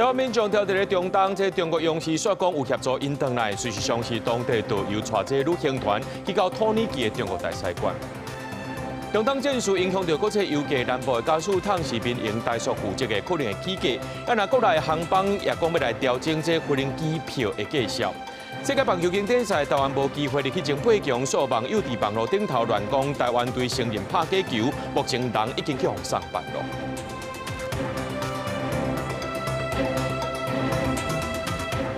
台灣民眾佇咧中東，這中國央視煞講有協助𪜶轉來，事實上是當地導遊帶這旅行團去到土耳其的中國大使館。中東戰事影響著國際油價，南部的加速桶是民營台塑負責的，可能會起價。啊，若國內航班也講欲來調整這飛行機票的價數。世界棒球經典賽，台灣無機會入去前八強，數網友佇網路頂頭亂講台灣隊承認拍假球，目前人已經去予送辦囉。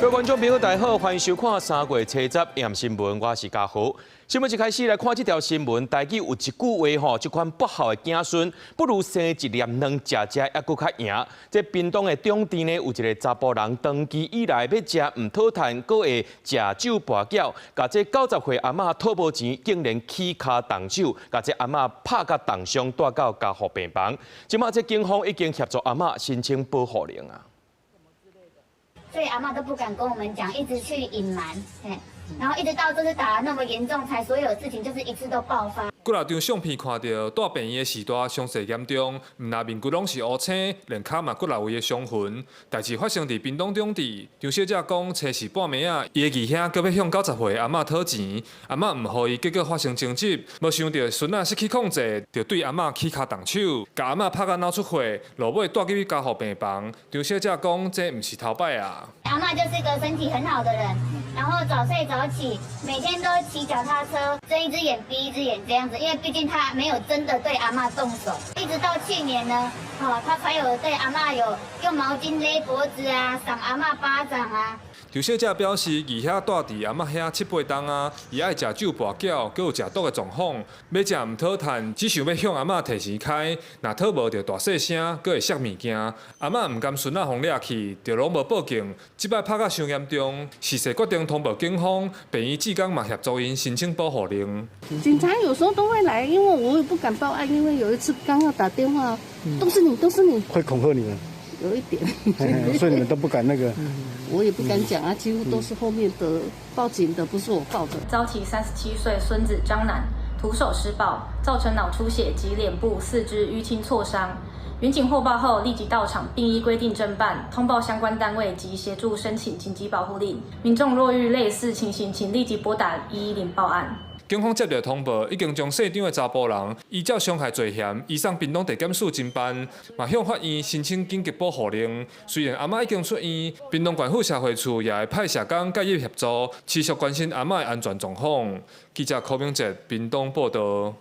各位觀眾朋友，大家好，歡迎收看3月七十夜新聞，我是嘉豪。新聞一開始來看這條新聞，台語有一句話吼，這款不孝的子孫不如生一粒卵食食，猶閣較贏。這屏東的長治呢，有一个查埔人，長期以來欲食毋討趁，閣會食酒跋筊，共這90歲阿嬤討無錢，竟然起跤動手，共這阿嬤拍甲重傷，帶到加護病房。這馬這警方已經協助阿嬤申請保護令啊。所以阿嬤都不敢跟我們講，一直去隱瞞，然後一直到這次打得那麼嚴重，才所有事情就是一次都爆發。幾若張相片看著蹛病院的時代傷勢嚴重，毋但面骨攏是烏青，連跤嘛幾若位的傷痕。代誌發生佇屏東長治，張小姐講，初四半暝仔，伊的二兄閣欲向90歲阿嬤討錢，阿嬤毋予伊，結果發生爭執，無想著孫仔失去控制，就對阿嬤起跤動手，共阿嬤拍甲腦出血，落尾帶入去加護病房。張小姐講，這毋是頭擺啊。阿嬤就是個身體很好的人，然後早睡早起，每天都騎腳踏車，睜一隻眼閉一隻眼這樣子，因為畢竟他沒有真的對阿嬤動手。一直到去年呢，哦，他才有對阿嬤有用毛巾勒脖子啊，賞阿嬤巴掌啊。張小姐表示，二兄蹛佇阿嬤遐七八冬啊，伊愛食酒跋筊，閣有食毒的狀況，欲食毋討趁，只想欲向阿嬤提錢開，若討無就大細聲，閣會摔物件。阿嬤毋甘孫仔予掠去，就攏無報警。這擺拍甲傷嚴重，事勢決定通報警方，病院志工嘛協助𪜶申請保護令。警察有時候都會來，因為我也不敢報案，因為有一次剛要打電話，都是你，都是你，會恐嚇你們。有一點，所以你們都不敢那個。我也不敢講啊，幾乎都是後面的報警的，不是我報的。遭其37歲孫子張楠徒手施暴，造成腦出血及臉部、四肢淤青挫傷。員警獲報後立即到場，並依規定偵辦，通報相關單位及協助申請緊急保護令。民眾若遇類似情形，請立即撥打110報案。警方接到通報，已經將姓張的查埔人依照傷害罪嫌移送屏東地檢署偵辦，嘛向法院申請緊急保護令。雖然阿嬤已經出院，屏東縣府社會處也會派社工介入協助，持續關心阿嬤的安全狀況。記者柯明哲屏東報導。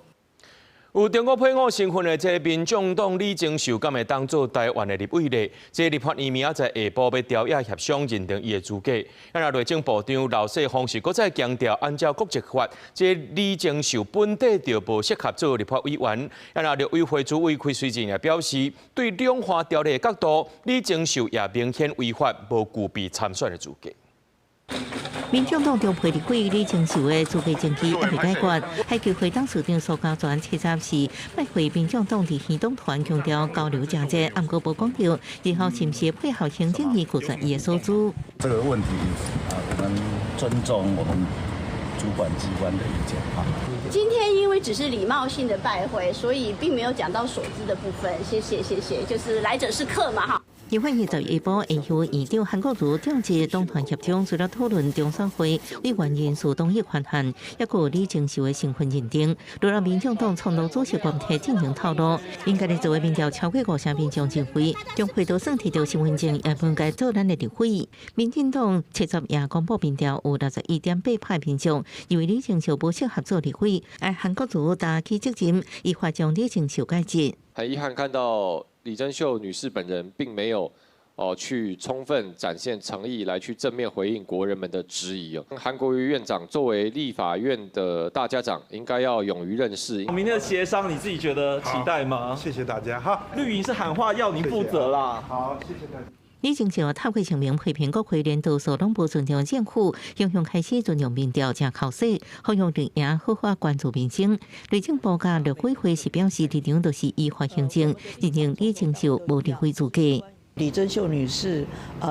有中國配偶身份的這民眾黨李貞秀，敢會當做台灣的立委咧？這立法院明仔載下晡欲朝野協商認定伊的資格。啊，若內政部長劉世芳是閣再強調，按照國籍法，這李貞秀本底就無適合做立法委員。啊，若陸委會主委開瑞進也表示，對兩岸條例的角度，李貞秀也明顯違法，無具備參選的資格。民眾黨中批立委李貞秀的資格爭議猶未解決，海基會董事長蘇嘉全70是拜會民眾黨佇耳黨團強調交流誠濟，毋過無講著日後是毋是配合行政院拒絕伊的所資。這個問題啊，我們尊重我們主管機關的意見啊。今天因為只是禮貌性的拜會，所以並沒有講到索資的部分。謝謝謝謝，就是來者是客嘛哈。立法院十一晡下晝院長韓國瑜召集黨團協商，除了討論中選會委員人數動議權限，抑閣有李貞秀的身份認定。除了民眾黨創黨主席關提進行透露，𪜶家己做的民調超過五成民眾認為，中會都算提著身份證，也應該做咱的立委。民進黨70也公布民調，有61.8%民眾認為李貞秀無適合做立委，而韓國瑜擔起責任，依法將李貞秀解職。很遺憾看到李貞秀女士本人並沒有哦去充分展現誠意來去正面回應國人們的質疑哦。韓國瑜院長作為立法院的大家長，應該要勇於認識。明天的協商，你自己覺得期待嗎？謝謝大家哈。綠營是喊話要您負責啦。好，謝謝大家。李貞秀透過聲明批評國會連多數攏無尊重政府，雄雄開始尊重民調，誠口舌，呼籲綠營好好關注民生。內政部佮陸委會是表示，立場就是依法行政，認定李貞秀無立委資格。李貞秀女士，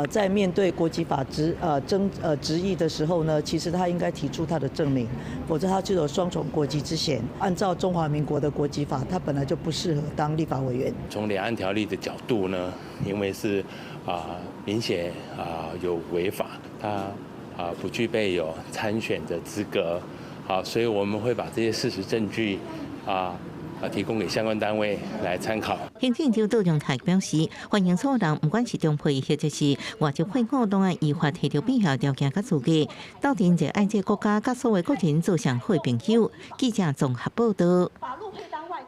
在面對國籍法質爭質疑的時候呢，其實她應該提出她的證明，否則她就有雙重國籍之嫌。按照中華民國的國籍法，她本來就不適合當立法委員。從兩岸條例的角度呢，因為是明顯有違法，他不具備有參選的資格，好，所以我們會把這些事實證據提供給相關單位來參考。行政長杜榮泰表示，歡迎所有人，毋管是中配或者是外籍配偶，攏愛依法提著必要條件佮資格，鬥陣熱愛這個國家，佮所有國人做上好朋友。記者綜合報道。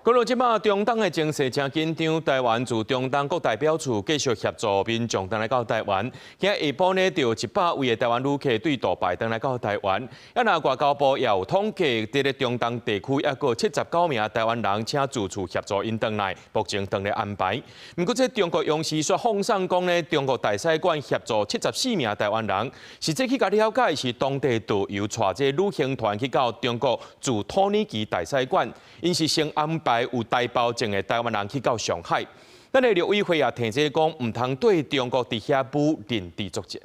講到這擺，中東的情勢誠緊張，台灣駐中東各代表處繼續協助民眾轉來到台灣。今下晡呢，就有100位的台灣旅客對杜拜轉來到台灣。啊，若外交部也有統計，佇咧中東地區猶閣79名台灣人請住處協助𪜶轉來，目前正咧安排。毋過，這中國央視煞放送講呢，中國大使館協助74名台灣人，實際去共了解是當地導遊帶這旅行團去到中國駐土耳其大使館，𪜶是先安排有台胞證的台灣人去到上海。咱的陸委會也提醒講，毋通對中國佇遐舞認知作戰。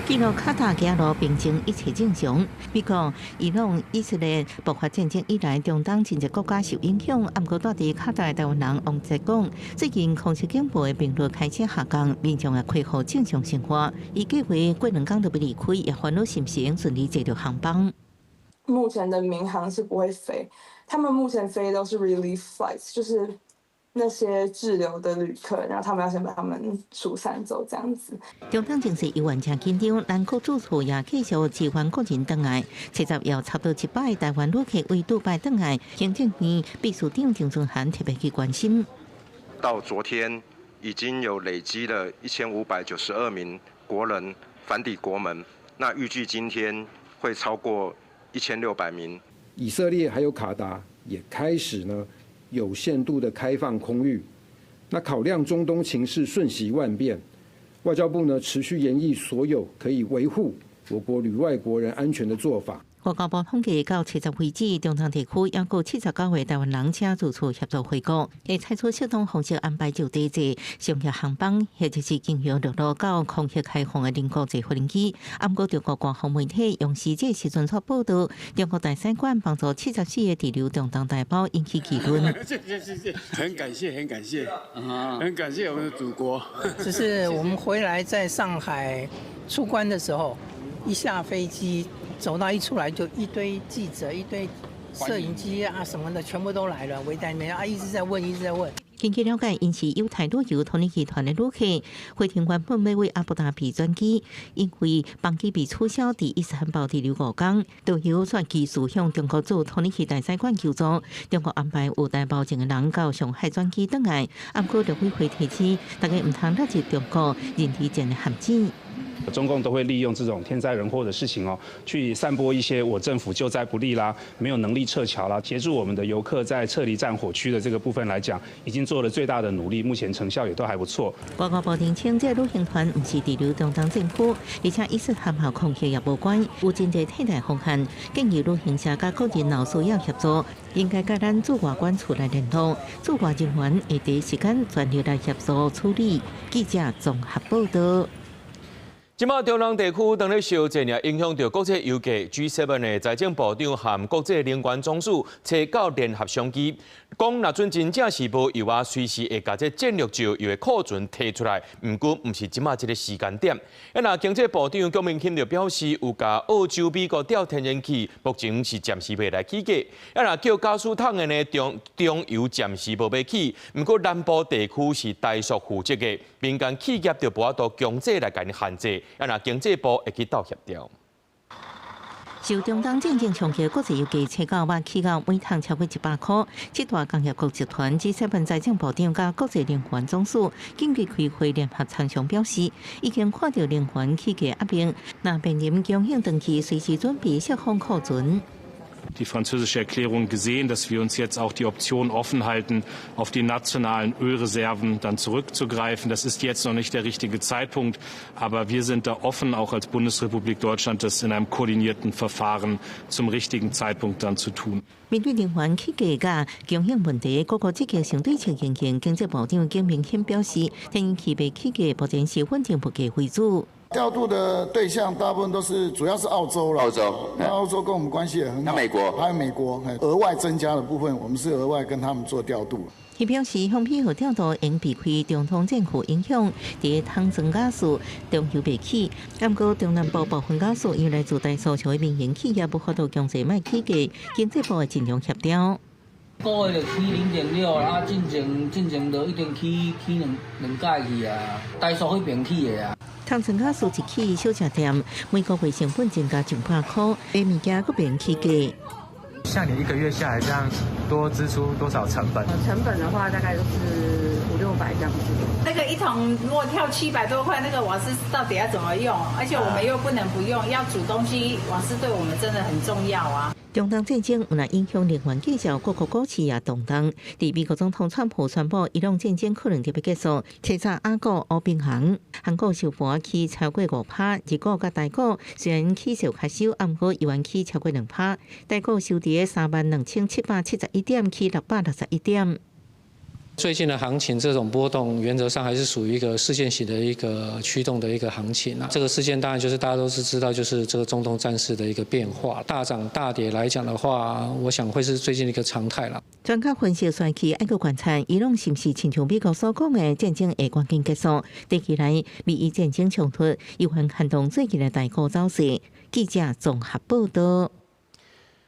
記錄卡達加路平靜一切正常。美國、伊朗、以色列爆發戰爭以來，中東真濟國家受影響。毋過，蹛佇卡達的台灣人王澤講，最近空襲警報的頻率開始下降，民眾也恢復正常生活。伊計劃過兩工就欲離開，也煩惱是毋是會順利坐著航班。目前的民航是不會飛，他們目前飛都是 relief flights，就是那些滯留的旅客，然後他們要先把他們疏散走，這樣子。中東情勢猶原誠緊張，咱國駐處也繼續支援國人轉來，七十有差不多100個台灣旅客為杜拜轉來，行政院秘書長張惇涵特別去關心。到昨天已經有累積了1592名國人返抵國門，那預計今天會超過1600名。以色列還有卡達也開始呢有限度的開放空域。那考量中東情勢瞬息萬變，外交部呢持續研議所有可以維護我國旅外國人安全的做法。外交部統計到七十為止，中東地區猶閣79個台灣人請住處協助回國，會採取適當方式安排就地坐商業航班，或者是經由陸路到空域開放的鄰國坐飛機。毋過中國官方媒體央視這時陣煞報道，中國大使館幫助74個滯留中東台胞引起議論。謝謝謝謝，很感謝很感謝，很感謝我們的祖國。只是我們回來在上海出關的時候，一下飛機。走到一出來就一堆記者、一堆攝影機啊什麼的，全部都來了，圍在那邊啊，一直在問，一直在問。根據了解，𪜶是猶太旅遊土耳其團的旅客，飛行原本欲為阿布達比轉機，因為班機被取消，佇伊斯坦堡滯留5工，導遊煞繼續向中國駐土耳其大使館求助，中國安排有台胞證的人到上海轉機轉來。毋過陸委會提醒，大家毋通落入中國認知戰的陷阱。中共都會利用這種天災人禍的事情哦，去散播一些我政府救災不力啦，沒有能力撤僑啦，協助我們的遊客在撤離戰火區的這個部分來講，已經做了最大的努力，目前成效也都還不錯。外交部澄清，這個旅行團毋是滯留中東戰區，而且伊斯坦堡空域也無關，有真濟替代方案，建議旅行社佮個人若需要協助，應該佮咱駐外館處來聯絡，駐外人員會第一時間全力來協助處理。記者綜合報道。這擺中東地區當咧燒戰，也影響著國際油價。G7 的財政部長和國際能源總署初九聯合商議，講若準真正是無油啊，隨時會共這戰略石油的庫存提出來。毋過，毋是這擺這个時間點。啊，若經濟部長龔明鑫就表示，有共澳洲、美國調天然氣，目前是暫時袂來起價。啊，若叫加速桶的呢，中中油暫時無欲起。毋過南部地區是台塑負責的，民間企業就無法度強制來共𪜶限制。啊，若經濟部會去鬥協調。受中東戰爭衝擊，國際油價初九嘛起到每桶超過100箍。七大工業國集團 G7 財政部長佮國際能源總署緊急開會聯合參詳表示，已經看著能源起價壓力，若面臨供應斷氣，隨時準備釋放庫存。 Die französische Erklärung gesehen, dass wir uns jetzt auch die Option offen halten, auf die nationalen Ölreserven dann zurückzugreifen. Das ist jetzt noch nicht der richtige Zeitpunkt, aber wir sind da offen, auch als Bundesrepublik Deutschland, das in einem koordinierten Verfahren zum richtigen Zeitpunkt dann zu tun. 面對能源起價佮供應問題，各國積極想對策應應。經濟部長龔明鑫表示，天然氣欲起價，目前是穩定物價為主。調度的對象大部分都是主要是澳洲啦。澳洲，那澳洲跟我們關係也很好。那美國，還有美國，額外增加的部分，我們是額外跟他們做調度。伊表示，向氣候調度應避開中東戰區影響，佇桶裝瓦斯中油袂起，毋過中南部部分瓦斯因來自台塑的民營企業，無法度強制莫起價，經濟部會盡量協調。個月就起0.6啊，進前就已經起兩兩屆去啊，台塑彼邊起的啊。桶裝瓦斯一起，小食店每個月成本增加100塊，買物件閣免起價。像你一個月下來這樣多支出多少成本？成本的話大概就是五六百這樣子。那個一桶如果跳700多塊，那個瓦斯到底要怎麼用？而且我們又不能不用，要煮東西，瓦斯對我們真的很重要啊。中東戰爭毋但影響能源價格，各國股市也動盪。佇美國總統川普宣布伊朗戰爭可能就欲結束，初早亞股烏平行，韓股收盤起超過5%，日股佮台股雖然起勢較少，毋過猶原起超過2%。台股收佇32,771點，起661點。最近的行情這種波動，原則上還是屬於一個事件型的一個驅動的一個行情啊。這個事件當然就是大家都是知道，就是這個中東戰事的一個變化，大漲大跌來講的話，我想會是最近的一個常態啦。專家分析，選區愛閣觀察，伊朗是毋是親像美國所講的戰爭會趕緊結束？短期內，美伊戰爭衝突猶原牽動最近的台股走勢。記者綜合報道。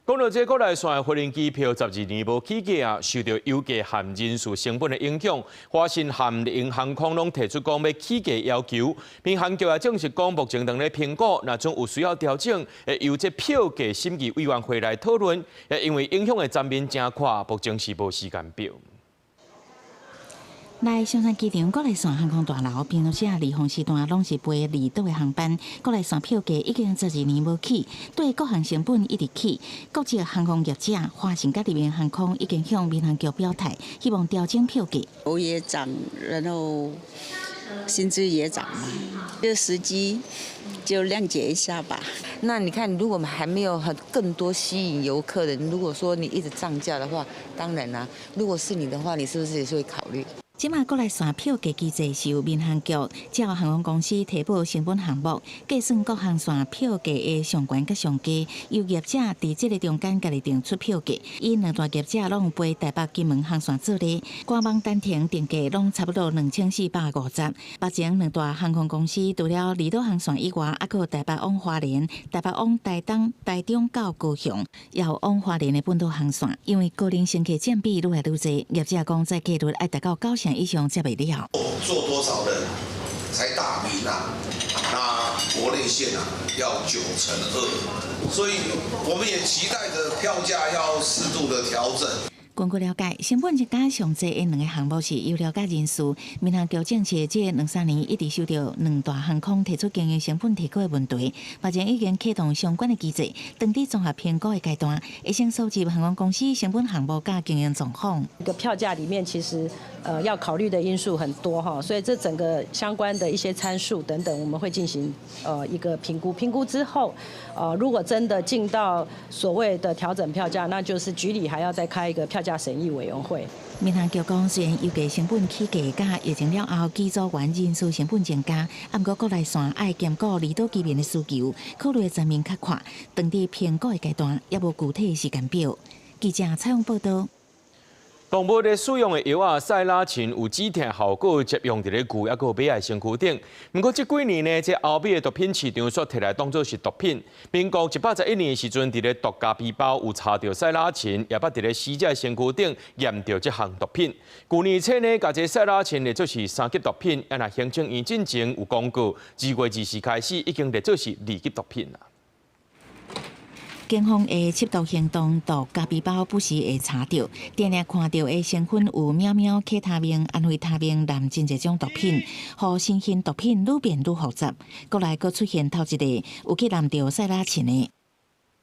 講到這國內線飛行機票12年無起價啊，受著油價和人事成本的影響，華信和麗鷹航空攏提出講欲起價要求。民航局也證實講，目前正咧評估，若準有需要調整，會由這票價審議委員會來討論。也因為影響的層面真闊，目前是無時間表。來松山機場國內線航空大樓，平常時啊，離峰時段攏是飛離島的航班。國內線票價已經12年無起，對各項成本一直起。國際航空業者華信佮麗榮航空已經向民航局表態，希望調整票價。油也漲，然後薪資也漲嘛，這時機就諒解一下吧。那你看，如果我們還沒有很更多吸引遊客的，如果說你一直漲價的話，當然啦，如果是你的話，你是不是也是會考慮？這馬國內線票價機制是由民航局照航空公司提報成本項目，計算各航線票價的上懸佮上低，由業者佇這个中間家己定出票價。以兩大業者攏有飛台北金門航線做例，官網單程定價攏差不多2450。目前兩大航空公司除了離島航線以外，猶閣有台北往花蓮、台北往台東、台中到高雄，也有往花蓮的本島航線。因為高齡乘客佔比愈來愈濟，業者講再價率愛達到9成以上才袂了。坐多少人才打鳴啊？那國內線啊要9.2%，所以我們也期待着票價要適度的調整。根據了解，成本增加上濟的兩个項目是油料佮人事。民航局證實，這兩三年一直受著兩大航空提出經營成本提高的問題，目前已經啟動相關的機制，當佇綜合評估的階段，會先收集航空公司成本項目佮經營狀況。一個票價裡面其實要考慮的因素很多哈，所以這整個相關的一些參數等等，我們會進行一個評估。評估之後，如果真的進到所謂的調整票價，那就是局裡還要再開一個票價審議委員會。民航局講，雖然油價成本起價，佮疫情了後，機組員人事成本增加，毋過國內線愛兼顧離島居民的需求，考慮的層面較闊。當佇評估的階段，猶無具體的時間表。記者採訪報道。動物咧使用的藥仔塞拉嗪有止疼效果，接用佇咧牛抑閣馬的身軀頂。毋過這幾年呢，這歐美的毒品市場煞提來當做是毒品。民國111年的時陣，佇咧毒咖啡包有查著塞拉嗪，也捌佇咧死者身軀頂驗著這項毒品。舊年初呢，共這塞拉嗪列做是3級毒品，啊若行政院進前有公告，2月24開始已經列做是2級毒品啦。警方的緝毒行動，毒咖啡包不時會查著，定定看著的成分有喵喵、K 他命、安非他命，含真濟種毒品，予新型毒品愈變愈複雜。閣來閣出現頭一例有去驗著塞拉嗪的。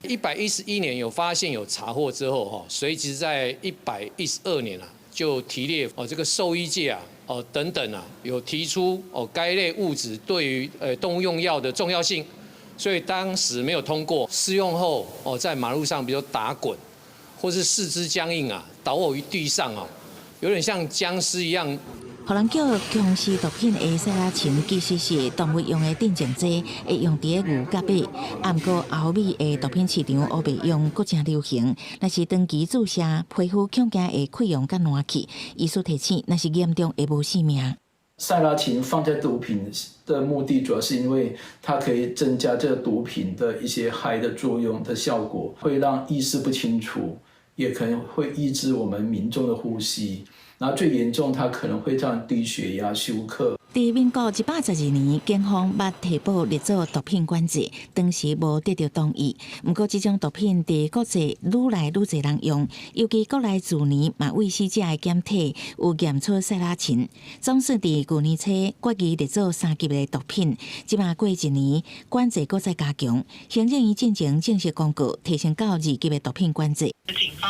111年有發現有查獲之後，哈，隨即在112年啊，就提列哦這個獸醫界啊，哦等等啊，有提出哦該類物質對於動物用藥的重要性。所以當時沒有通過，施用後哦，在馬路上，比如打滾，或是四肢僵硬啊，倒臥於地上啊，有點像殭屍一樣。予人叫強勢毒品的賽拉嗪，其實是動物用的鎮靜劑，會用佇咧牛佮馬。毋過歐美的毒品市場烏白用閣誠流行，若是長期注射，皮膚恐驚會潰瘍佮爛去。醫師提醒，若是嚴重會無性命。賽拉嗪放在毒品的目的，主要是因為它可以增加這個毒品的一些 high 的作用的效果，會讓意識不清楚，也可能會抑制我們民眾的呼吸。然後最嚴重，它可能會造成低血壓、休克。佇民國112年，警方捌提報列做毒品管制，當時無得著同意。毋過，這種毒品佇國際愈來愈濟人用，尤其國內自年嘛對死者的檢體有驗出賽拉嗪。總算佇舊年初決議列做3級的毒品，這馬過一年，管制閣再加強。行政院進前正式公告，提升到2級的毒品管制。警方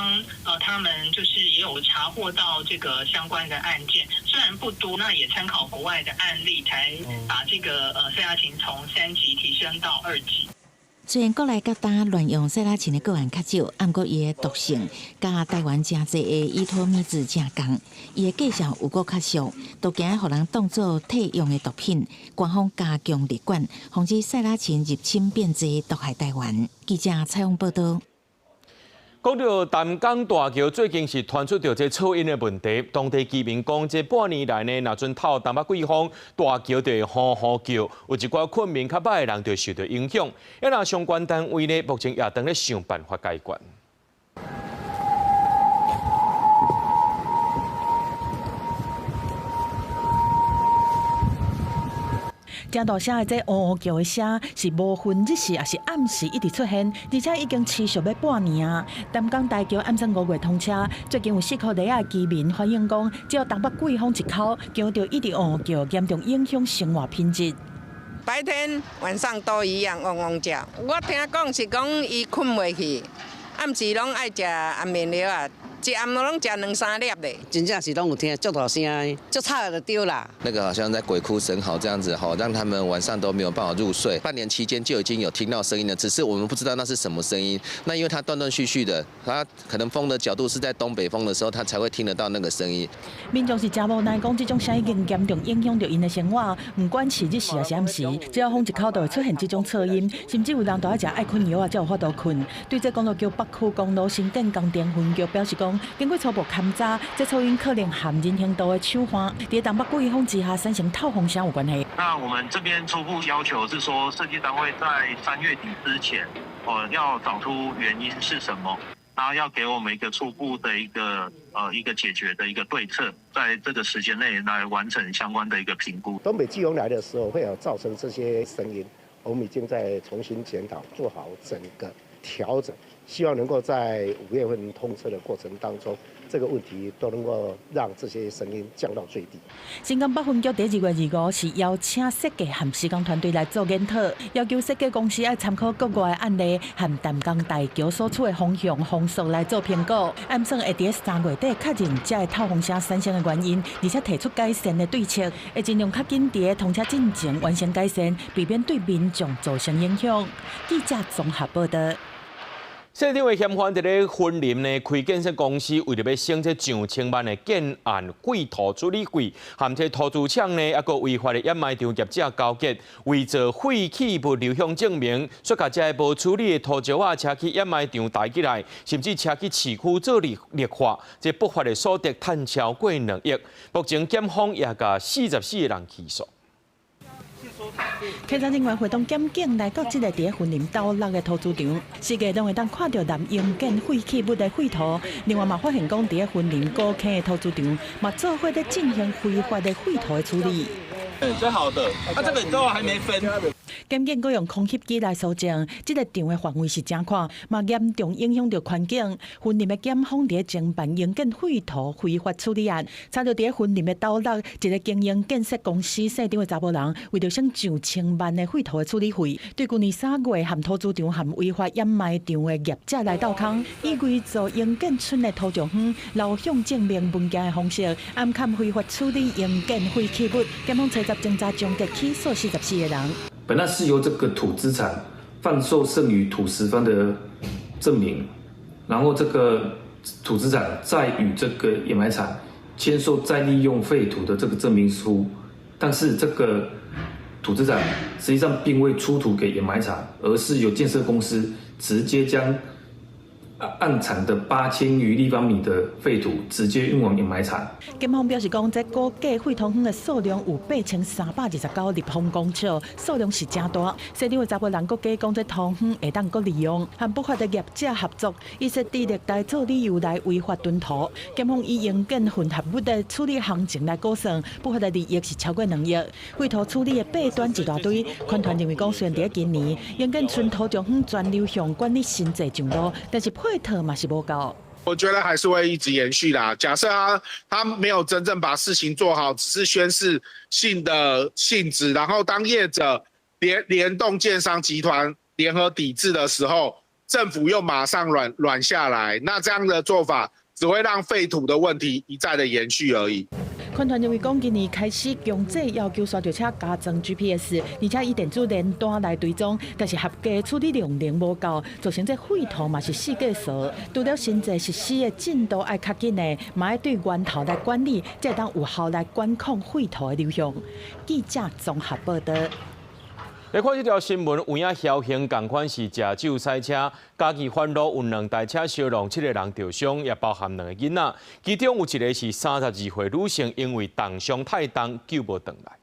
他們就是也有查獲到這個相關的案件，雖然不多，那也參考國外的案例，才把這個賽拉嗪從3級提升到2級。雖然國內佮今亂用賽拉嗪的個案較少，毋過伊的毒性佮台灣誠濟的依托咪酯誠仝，伊的價錢有閣較俗，都驚予人當做替用的毒品。官方加強列管，防止賽拉嗪入侵變濟，毒害台灣。記者採訪報導。講著淡江大橋最近是傳出著這噪音的問題，當地居民講，這半年來呢，若陣透東北季風，大橋就會呼呼叫，有一寡睏眠較歹的人就受著影響。啊，若相關單位呢，目前也當咧想辦法解決。誠大聲的這嗚嗚叫的聲是無分日時抑是暗時一直出現，而且已經持續欲半年啊。淡江大橋按算5月通車，最近有四箍犁仔的居民反映講，只要東北季風一吹，橋就一直嗚嗚叫，嚴重影響生活品質。白天晚上都一樣嗡嗡叫。我聽講是講伊睏袂去，暗時攏愛食安眠藥啊。一暗攏食兩三粒咧，真正是攏有聽足大聲的，足吵的就對啦。那個好像在鬼哭神嚎這樣子，吼，讓他們晚上都沒有辦法入睡。半年期間就已經有聽到聲音了，只是我們不知道那是什麼聲音。那因為它斷斷續續的，它可能風的角度是在東北風的時候，它才會聽得到那個聲音。民眾是誠無奈，講這種聲已經嚴重影響著𪜶的生活，毋管是日時抑是暗時，只要風一口就會出現這種噪音，甚至有人都愛食愛睏藥啊，才有法度睏。對這公路局北區公路新店工程分局表示講，經過初步勘查，這噪音可能和人行道的手環佇東北季風之下產生透風聲有關係。那我們這邊初步要求是說，設計單位在3月底之前，要找出原因是什麼，然後要給我們一個初步的一個解決的一個對策，在這個時間內來完成相關的一個評估。東北季風來的時候，會有造成這些聲音，我們已經在重新檢討，做好整個調整，希望能夠在5月份通車的過程當中，這個問題都能夠讓這些聲音降到最低。新港北分局佇2月25是邀請設計和施工團隊來做研討，要求設計公司愛參考國外的案例和淡江大橋所處的風向、風速來做評估，按算會佇3月底確認這个透風聲產生的原因，而且提出改善的對策，會盡量較緊佇通車進前完成改善，避免對民眾造成影響。記者綜合報導。縣長的嫌犯佇咧雲林呢，開建設公司，為著欲省這上千萬的建案廢土處理費，和這土資廠呢，猶閣違法的掩埋場業者勾結，偽造廢棄物流向證明，煞共這个無處理的土石仔車去掩埋場抬起來，甚至車去市區做綠化，這不法的所得趁超過2億。目前檢方也共44個人起訴。稽查人員會同檢警來到這个佇咧雲林斗六的土資場，四界攏會當看著濫營建廢棄物的廢土。另外嘛，發現講佇咧雲林古坑的土資場，嘛做伙咧進行非法的廢土的處理。最好的，啊，這個都還沒分。檢警閣用空翕機來搜證，這个場的範圍是誠闊，嘛嚴重影響著環境。雲林的檢方佇咧偵辦營建廢土非法處理案，查著佇咧雲林的斗六，一个經營建設公司社長的查某人，為著省上千萬的廢土的處理費，對舊年3月和土資場和違法掩埋場的業者來鬥空，以偽造營建村的土石方流向證明文件的方式，暗崁非法處理營建廢棄物。檢方初十偵查終結起訴44個人。本案是由這個土資產販售剩餘土石方的證明，然後這個土資產再與這個掩埋場簽售再利用廢土的這個證明書，但是這個土資產實際上並未出土給掩埋場，而是由建設公司直接將案場的8000餘立方米的廢土直接運往掩埋場。檢方表示講，這估計廢土園的數量有8329立方公尺，數量是誠大。現場的查埔人閣假講，這土園會當閣利用，和不法的業者合作，伊設佇歷代做理由來違法囤土。檢方以營建混合物的處理行情來估算，不法的利益是超過2億。廢土處理的弊端一大堆，環團認為講，雖然佇今年營建村土中園全流向管理新制上路，但是配套嘛是無夠。我覺得還是會一直延續啦。假設他沒有真正把事情做好，只是宣示性的性質，然後當業者聯動建商集團聯合抵制的時候，政府又馬上軟下來，那這樣的做法只會讓廢土的問題一再的延續而已。環團認為講，今年開始強制要求沙石車加裝 GPS，而且以電子連單來追蹤，但是合計處理量仍無夠，造成這廢土嘛是四界掃。除了新制實施的進度愛較緊的，嘛愛對源頭來管理，才會當有效來管控廢土的流向。記者綜合報道。來看這條新聞，有影僥倖仝款是食酒駛車，嘉義環路有兩台車相撞，7個人著傷，也包含兩个囡仔。其中有一個是32歲女性，因為重傷太重，救無轉來。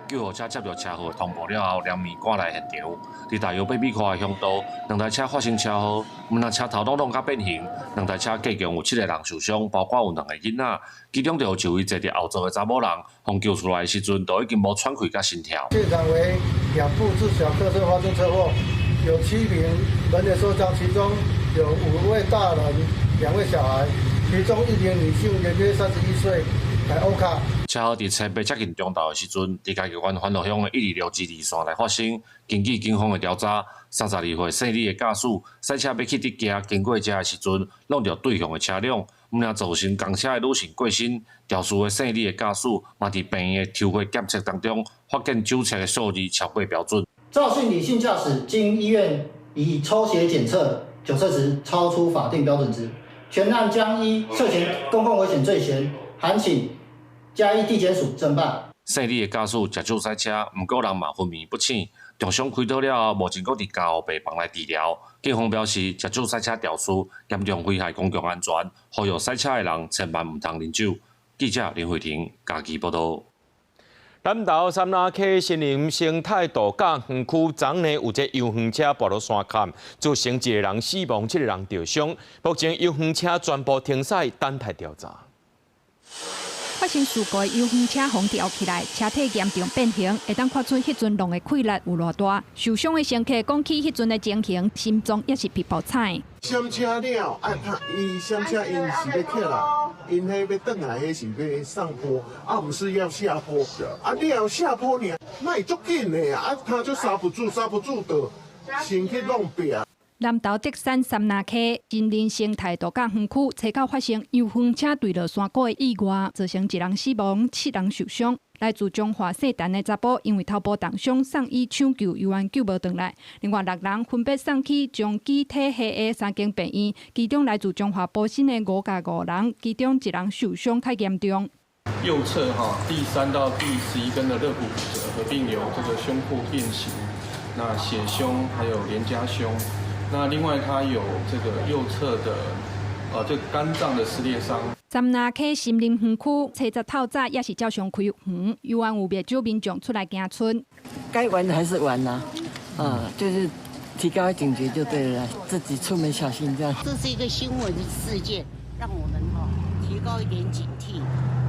救護車接到車禍通報了後，連夜趕來現場。佇大約8米寬的鄉道，兩台車發生車禍，毋但車頭攏弄甲變形，兩台車計共有7個人受傷，包括有兩个囡仔。其中就有一位坐佇後座的查某人，予救出來的時陣，就已經無喘氣佮心跳。現場為兩部自小客車發生車禍，有7名人員受傷，其中有5位大人，2位小孩，其中1名女性，年約31歲，來歐卡。車禍佇清八接近中晝的時陣，佇嘉義縣環路鄉的126支二線來發生。根據警方的調查，32歲姓李的駕駛駛車欲去佇行經過遮的時陣，挵著對向的車輛，毋但造成仝車的女性過身，肇事的姓李的駕駛嘛佇病院的抽血檢測當中，發現酒測的數字超過標準。趙姓女性駕駛經醫院以抽血檢測酒測值超出法定標準值，全案將依涉嫌公共危險罪嫌，函請嘉義地檢署偵辦。姓李的駕駛食酒駛車，毋過人嘛昏迷不醒，重傷開刀了後，目前閣佇加護病房來治療。警方表示，食酒駛車肇事，嚴重危害公共安全，呼籲駛車的人千萬毋通啉酒。記者林慧婷嘉義報道。南投杉林溪森林生態度假園區，昨昏有隻遊園車跋落山崁，造成一個人死亡，7個人著傷。目前遊園車全部停駛，等待調查。發生事故的遊園車予吊起來，車體嚴重變形，會當看出彼陣浪的氣力有偌大。受傷的乘客講起彼陣的情形，心臟也是噼噗踩。閃車了，啊，他伊閃車，𪜶是欲起來，𪜶彼欲轉來，彼是欲上坡，啊，毋是要下坡，啊，了下坡爾，那會足緊的啊，他就剎不住，剎不住就先去弄壁。南投竹山杉林溪森林生態度假園區，初九發生遊園車墜落山谷的意外，造成一人死亡、7人受傷。來自彰化踅陳的查埔，因為頭部重傷送醫搶救，猶原救無轉來。另外6人分別送去彰基體系的3間病院，其中來自彰化埔心的5加5人，其中1人受傷較嚴重。右側哈第3到第11根的肋骨骨折，合併有這個胸廓變形、那血胸還有連枷胸。那另外，他有這個右側的，這個肝臟的撕裂傷。杉林溪森林園區，初十透早也是照常開園，猶原有袂少民眾出來行春。該玩的還是玩啦，啊，就是提高警覺就對了，自己出門小心這樣。這是一個新聞事件，讓我們提高一點警惕，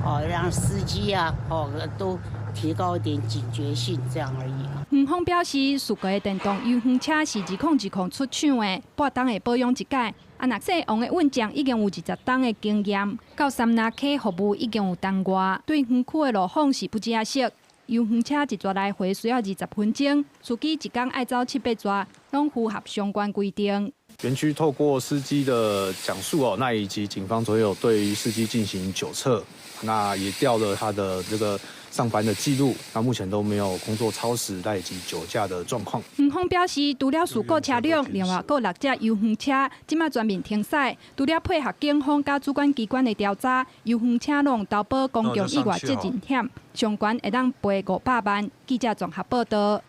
哦，讓司機啊，哦都提高一點警覺性，這樣而已。園方表示，事故的電動遊園車是2020出廠的，半冬會保養一擺。啊，若姓王的運將已經有20冬的經驗，到杉林溪服務已經有冬外，對園區的路況是不只熟。遊園車一逝來回需要20分鐘，司機一工愛走7、8逝，攏符合相關規定。園區透過司機的講述哦，那以及警方所有對於司機進行酒測，那也調了他的這個上班的記錄，那目前都沒有工作超時以及酒駕的狀況。園方表示，除了事故車輛，另外閣六隻遊園車，這馬全面停駛。除了配合警方佮主管機關的調查，遊園車攏投保公共意外責任險，上懸會當賠500萬。記者綜合報道。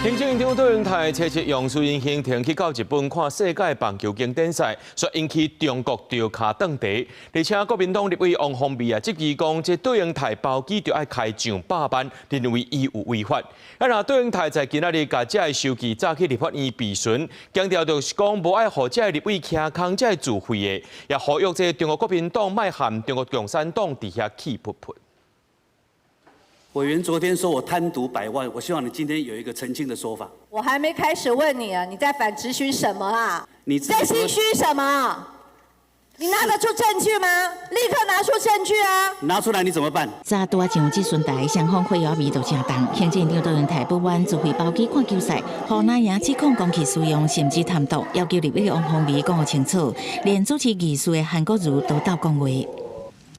行政院長卓榮泰初七用私人行程去到日本看世界棒球經典賽，煞引起中國著跤斷茶。而且國民黨立委王鴻薇啊，質疑講這卓榮泰包機就愛開上百萬，認為伊有違法。啊，若卓榮泰在今仔日共這个收據早去立法院備詢，強調就是講無愛予這个立委徛空這个自費的，也呼籲這个中國國民黨莫和中國共產黨佇遐氣噗噗。委員昨天說我貪瀆百萬，我希望你今天有一個澄清的說法。我還沒開始問你啊，你在反質詢什麼啊？你在心虛什麼？你拿得出證據嗎？立刻拿出證據啊！拿出來你怎麼辦？早拄仔上質詢台，雙方火藥味都誠重。行政院長卓榮泰不滿自費包機看球賽，予藍營指控公器私用，甚至貪瀆，要求立委王鴻薇講予清楚，連主持議事的韓國瑜都鬥講話。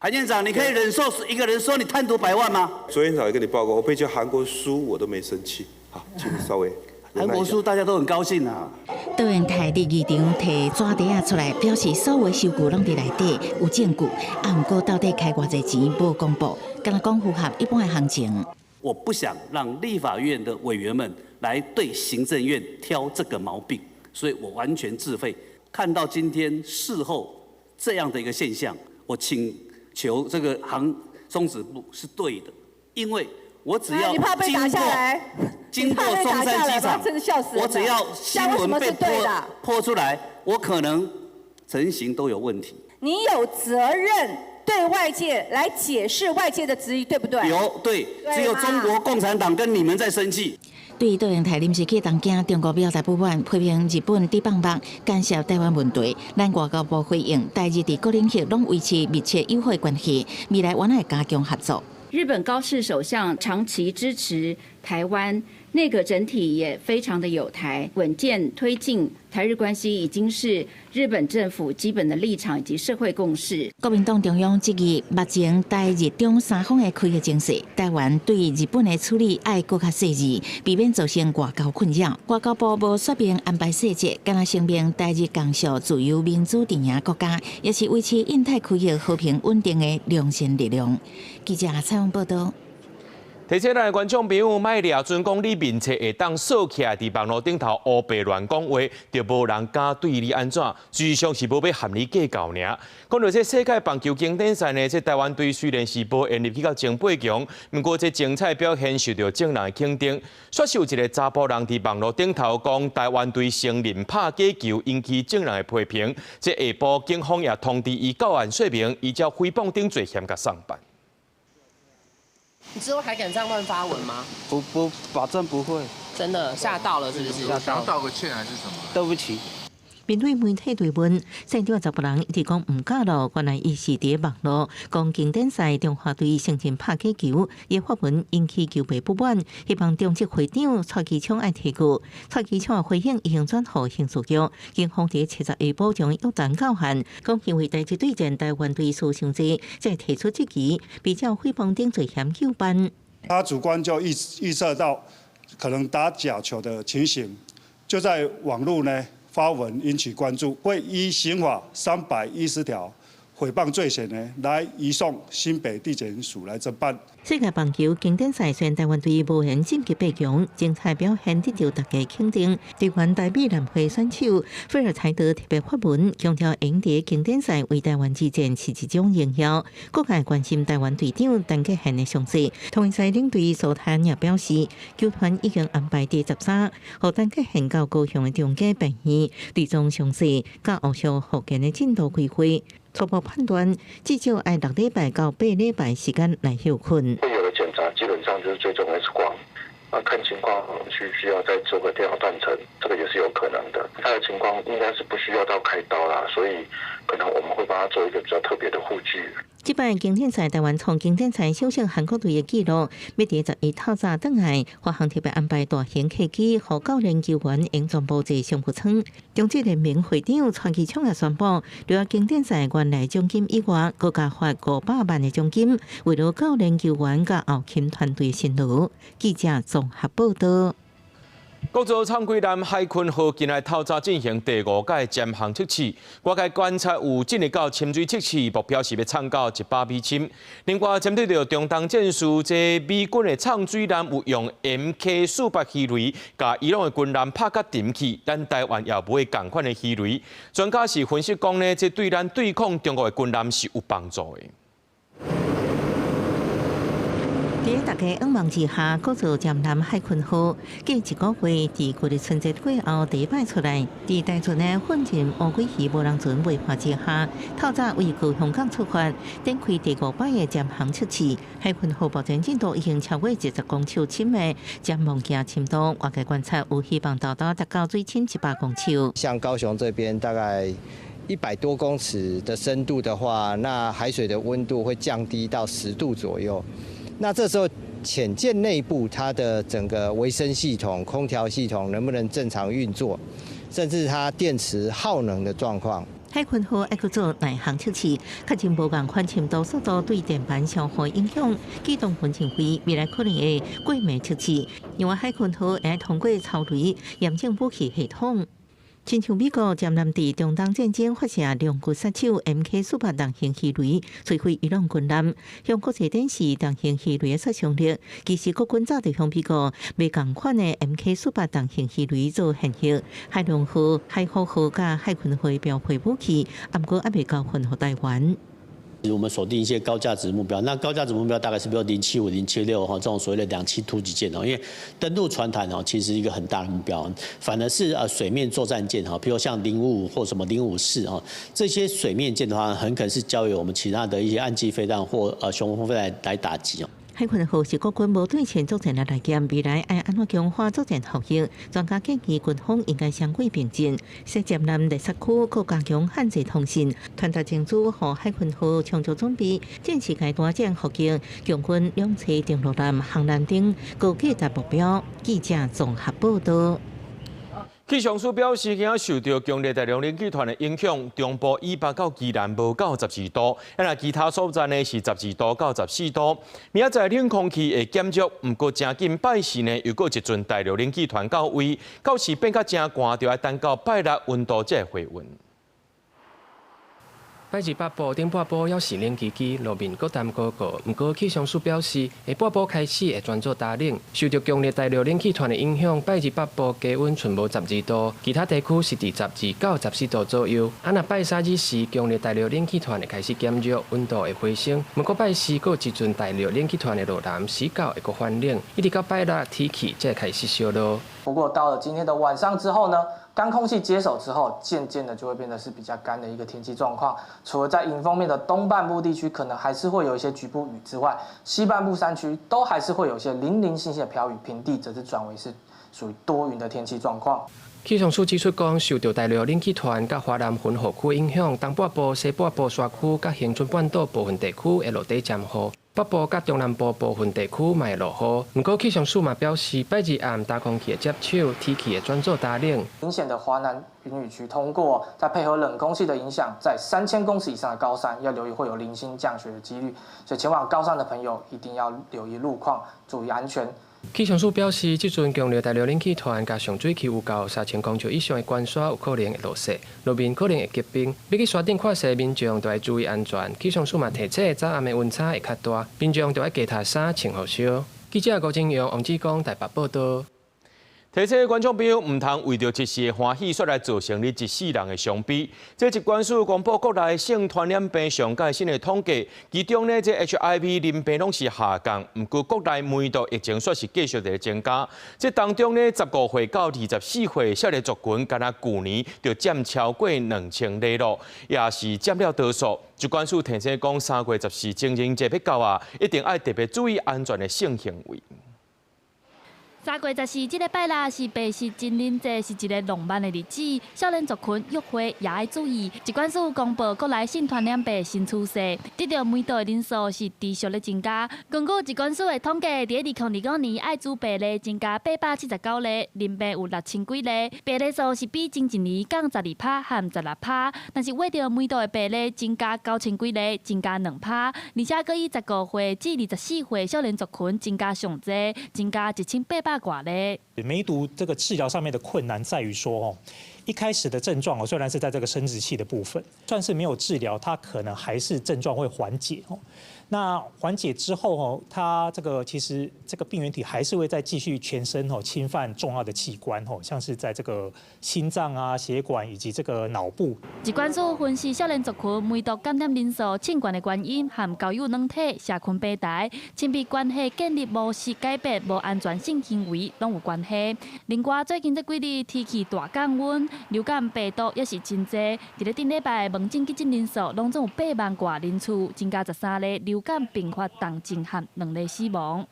韓院長，你可以忍受一個人說你貪瀆百萬嗎？昨天早上跟你報告，我被叫韓國輸我都沒生氣。好，請你稍微。韓國輸大家都很高興啊。卓榮泰佇議場提紙袋仔出來，表示所有收據攏佇內底有證據，啊，毋過到底開偌濟錢無公布，敢若講符合一般的行情。我不想讓立法院的委員們來對行政院挑這個毛病，所以我完全自費。看到今天事後這樣的一個現象，我請求這個航中指部是對的，因為我只要經過松山機場，我只要新聞被潑出來，我可能成型都有問題。你有責任對外界來解釋外界的質疑，對不對？有，對，只有中國共產黨跟你們在生氣。對卓榮泰臨時去東京，中國表達不滿，批評日本佇放目干涉台灣問題。咱外交部回應，台日佇各領域攏維持密切友好關係，未來阮會加強合作。日本高市首相長期支持台灣，內閣整體也非常的友台，穩健推進台日關係已經是日本政府基本的立場以及社會共識。國民黨中央質疑，目前台日中三方的開會情勢，台灣對日本的處理愛閣較細緻，避免造成外交困擾。外交部無說明安排細節，敢若聲明台日共屬自由民主陣營國家，也是維持印太區域和平穩定的良善力量。記者採訪報道。提醒咱的觀眾朋友，莫掠準講你面冊會當鎖起來，佇網路頂頭烏白亂講話，就無人敢對你按怎，事實上是無欲和你計較爾。講到這世界棒球經典賽呢，這台灣隊雖然是無緣入去到前八強，毋過這精彩表現受到眾人的肯定。煞是有一個查埔人佇網路頂頭講台灣隊承認拍假球，引起眾人的批評。這下晡警方也通知伊到案說明，依照誹謗等罪嫌共送辦。你之後還敢這樣亂發文嗎？不，保證不會。真的嚇到了，是不是？想要道個歉還是什麼？對不起。面對媒體提問，現場查埔人一直講毋敢囉，原來伊是佇網路講經典賽中華隊承認拍假球，伊發文引起球迷不滿，希望中職會長蔡其昌愛提告。蔡其昌的回應已經轉予刑事局，警方佇七十下晡將約談到案，講因為台日對戰台灣隊輸傷濟，才提出質疑，比照誹謗等罪嫌究辦。他主觀就預測到可能打假球的情形，就在網路呢發文引起關注，會依刑法310條誹謗罪嫌呢，來移送新北地檢署來偵辦。世界棒球經典賽雖然台灣隊無緣晉級八強，精彩表現得到大家肯定。台灣台美南會選手菲爾柴德特別發文，強調贏得經典賽為台灣之戰是一種榮耀。各界關心台灣隊長陳傑憲的傷勢，統一獅領隊蘇泰也表示，球團已經安排第13，予陳傑憲到高雄的長庚病院，追蹤傷勢，佮後續復健的進度開會。初步判斷，至少愛6禮拜到8禮拜時間來歇睏。會有的檢查基本上就是追蹤 X 光，那看情況需不需要再做個電腦斷層，這個也是有可能的。他的情況應該是不需要到開刀啦，所以可可能我們會幫他做一個比較特別的護具。這擺經典賽台灣創經典賽首勝韓國隊的紀錄，欲佇11透早轉來，華航特別安排大型客機，予教練球員𪜶全部坐商務艙。中職聯盟會長蔡其昌也宣布，除了經典賽原來獎金以外，閣加發500萬的獎金，慰勞教練球員佮後勤團隊辛勞。記者綜合報導。國造閳水艦海鯤號今日透早進行第五屆潛航測試，外界觀察有進入到深水測試，目標是欲閳到100米深。另外，針對著中東戰事，這美軍的閳水艦有用 MK-48魚雷，共伊朗的軍艦拍甲沉去，咱台灣也買仝款的魚雷。專家是分析講呢，這對咱對抗中國的軍艦是有幫助的。佇大家仰望之下，國造潛艦海鯤號過一個月，佇舊曆春節過後第一擺出來，佇台船的奮進烏龜魚無人船陪伴之下，透早為高雄港出發，展開第五擺的潛航測試。海鯤號目前進度已經超過20公尺深的潛望鏡深度，外界觀察有希望到達達到水深100公尺。像高雄這邊大概100多公尺的深度的話，那海水的溫度會降低到10度左右。那這時候潛艦內部它的整個維生系統、空調系統能不能正常運作，甚至它電池耗能的狀況。海鯤號愛閣做耐航測試，確認無仝款深度速度對電板消耗影響。機動軍認為未來可能會過暝測試，因為海鯤號會通過操雷驗證武器系統。親像美國潛艦佇中東戰爭發射龍骨殺手 MK-48重型魚雷，摧毀伊朗軍艦，向國際展示重型魚雷的殺傷力。其實國軍早就向美國買仝款的 MK-48重型魚雷做現役，海龍號、海虎號佮海鯤號標配武器，毋過猶未交還予台灣。我們鎖定一些高價值目標，那高價值目標大概是比如075、076哈，這種所謂的兩棲突擊艦哦，因為登陸船艦哦，其實一個很大的目標，反而是水面作戰艦哈，比如像055或什麼054啊，這些水面艦的話，很可能是交由我們其他的一些岸基飛彈或雄風飛彈來打擊哦。海鯤號是國軍無對稱作戰的來劍，未來愛按怎強化作戰效益？專家建議軍方應該雙軌並進，設潛艦列薩區，閣加強漢字通信，傳達情資，予海鯤號充足準備，戰時階段戰伏擊，強軍兩棲登陸艦、航艦等高價值目標。記者綜合報導。氣象署表示，今仔受著強烈大陸冷氣團的影響，中部以北到宜蘭無到12度，啊若其他所在呢是12度到14度。明仔載冷空氣會減弱，毋過誠緊拜四呢又閣一陣大陸冷氣團到位，到時變較誠寒，就愛等到拜六溫度才會回溫。拜二北部頂半晡猶是冷吱吱，路面閣澹糊糊。毋過氣象署表示，下半晡開始會轉做乾冷，受著強烈大陸冷氣團的影響，拜二北部低溫賰無十二度，其他地區是佇12到14度左右。啊，若拜三日時，強烈大陸冷氣團會開始減弱，溫度會回升。毋過拜四閣有一陣大陸冷氣團會落南，時到會閣翻冷，一直到拜六天氣才會開始小落。不過到了今天的晚上之後呢，乾空氣接手之後，漸漸的就會變得是比較乾的一個天氣狀況。除了在迎風面的東半部地區可能還是會有一些局部雨之外，西半部山區都還是會有一些零零星星的飄雨，平地則是轉為是屬於多雲的天氣狀況。氣象署指出講，受著大陸冷氣團佮華南雲雨區影響，東半部、西半部山區佮恆春半島部分地區會落底漸雨。北部佮中南部部分地區嘛會落雨。毋過氣象署嘛表示，拜二暗乾空氣會接手，天氣會轉做乾冷。明顯的華南雲雨區通過，再配合冷空氣的影響，在3000公尺以上的高山要留意會有零星降雪的幾率，所以前往高山的朋友一定要留意路況，注意安全。氣象署表示，這陣強烈大陸冷氣團佮上水氣有夠3000公尺以上的懸山有可能會落雪，路面可能會結冰。欲去山頂看雪的民眾著愛注意安全。氣象署嘛提醒，早暗的溫差會較大，民眾著愛加疊衫穿予燒。記者郭正陽、王志剛台北報導。提醒觀眾朋友，毋通為著一時的歡喜，煞來造成你一世人的傷悲。這疾管署公布國內性傳染病上蓋新的統計，其中呢，這 HIV 淋病攏是下降，毋過國內梅毒疫情煞是繼續佇增加。這當中呢，15歲到24歲少年族群，敢若舊年就佔超過2000例囉，也是佔了多數。疾管署提醒講，3月14情人節欲到啊，一定愛特別注意安全的性行為。3月14這个拜六是白色情人節，是一个浪漫的日子。少年族群約會也愛注意。疾管署公布國內性傳染病新趨勢，得著梅毒的人數是持續咧增加。根據疾管署的統計，佇2025年，艾滋病例增加879例，淋病有6000幾例，病例數是比前一年降12%和16%。但是秽著梅毒的病例增加9000幾例，增加2%，而且閣以15歲至24歲少年族群增加上濟，增加1800外例。梅毒這個治療上面的困難在於說，哦，一開始的症狀哦，雖然是在這個生殖器的部分，算是沒有治療，它可能還是症狀會緩解哦。那緩解之後哦，它這個其實這個病原體還是會再繼續全身哦侵犯重要的器官哦，像是在這個心臟啊、血管以及這個腦部。疾管署分析少年族群梅毒感染人數升懸的原因，和交友軟體、社群平台、親密關係建立模式改變、無安全性行為攏有關係。另外，最近這幾日天氣大降溫，流感病毒也是真濟。佇咧頂禮拜門診急診人數攏總有8萬外人次，增加13例流感併發重症和2例死亡。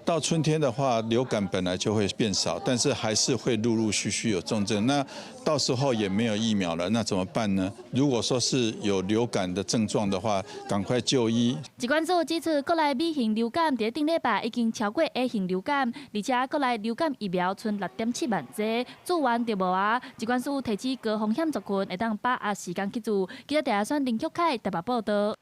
到春天的話，流感本來就會變少，但是還是會陸陸續續有重症。那到時候也沒有疫苗了，那怎麼辦呢？如果說是有流感的症狀的話，趕快就醫。疾管署指出，國內 B 型流感佇頂禮拜已經超過 A 型流感，而且國內流感疫苗賰6.7萬劑，注完就無啊。疾管署提醒高風險族群會當把握時間去注。記者鄭選林旭凱台北報導。